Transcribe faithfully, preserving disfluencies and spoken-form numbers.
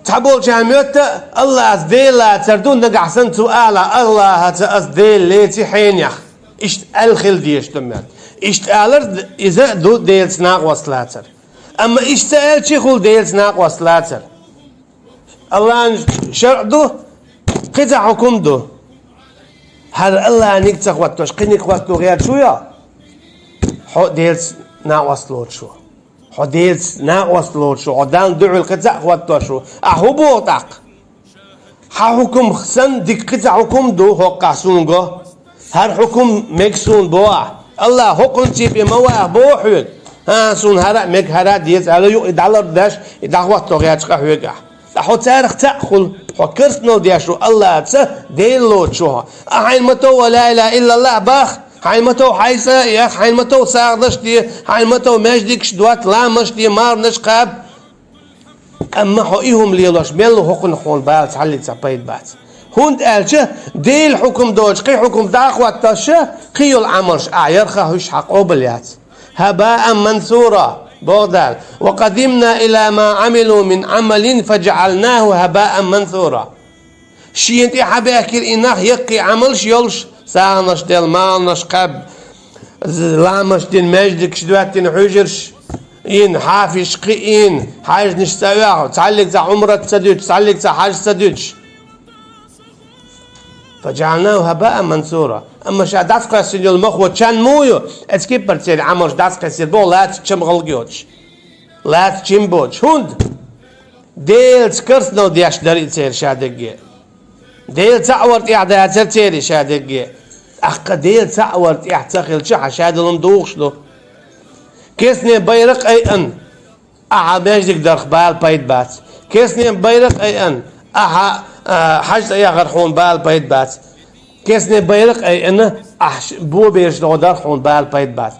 Цхьаболчарна моьтту, Аллахьаца Дела лацар ду, нагахь санна цо ала: «Аллахьаца ас Дела леци хьенех». Иштта аьлла хила дезаш ду моьтту. Иштта алар иза а ду Делаца накъост лацар. Амма иштта ца аьлча а хуьлу Делаца накъост лацар. Аллахьан шарӀ ду, кхин цхьа хьукум ду. ХӀара Аллахьаниг ца хӀоттош, кхиниг хӀотто гӀерташ ву хьо? Хьо Делаца накъост лоцуш ву. Хьо Делаца накъост лоцуш ву, хьо Далла дуьхьал кхин цхьаъ хӀоттош ву. Ахьа хӀун боху тӀаккха? Хьан хьукум санна дика кхин цхьа хьукум ду хӀокхахь суна го? ХӀара хьукум мега суна боху ахь. Аллахь хӀокхунна цепе ма ваха боху хьоьга. ХӀан, суна хӀара а мега, хӀара а деза аьлла юкъа и дӀаларбеш, и дӀахӀотто гӀерташ къа хьоьгахь. Ткъа хьо царах цхьаъ хуьлу, хьо керстанал деш ву Аллахьаца, Дела лоцуш ву хьо. Ахьа хьайна ма тов ла илахӀа иллаллахӀ бах, хьайна ма тов хьайн цӀа а яха, хьайна ма тов сагӀанаш де, хьайна ма тов маьждигаш дотта, ламазаш де, марханаш кхаба. Амма хьо и хӀума лелош мел ву, хӀокхунах хьуна бала цхьаллиг цхьа пайда бац. ХӀунда аьлча Делан хьукум доцуш, кхин хьукум дӀа а хӀоттош, кхин йолу Ӏамалш ахь ярх а хуьлуш хьан къобал яц. «ХӀабаан мансура», боху Дала: «Ва къадимна ила ма Ӏамилу мин Ӏамалин фаджаӀалнаху хӀабаан мансура». Шена тӀе хьабаьхкира и нах яккхий Ӏамалш йолуш, сагӀанаш делла, марханаш кхаьбна, ламазаш дина, маьждигаш доьттина, хьуьжарш йина, хьафизаш кхиийна, хьаьжнаш цӀа оьху, цхьаллиг цхьа Ӏумрат ца дуьтуш, цхьаллиг цхьа хьаж ца дуьтуш. «ФаджаӀалнаху хӀабаан мансура». Амма ша дӀасакхоьссина йолу махо чан муха ю? Оцу кепара церан Ӏамалш дӀасакхиссира боху, лаьцна чам гӀалгӀа йоцуш. Лаьцна чам боцуш. ХӀунда? Делаца керстанал деш дара и церан ша дерриге. Дела цхьаъ вар тӀехь дацара церан ша дерриге. ТӀаккха Дела цхьаъ вар тӀехь ца хилча, хьан ша долу хӀума духуш ду. Керстанийн байракх айъина, ахьа маьждиг дарх бала пайда бац. Керстанийн байракх айъина, ахьа, а, хьаьж цӀа яхар хьуна бала пайда бац. Керстанийн байракх айъина, ахьа ш-, бо бераш догӀу дарх хьуна бала пайда бац.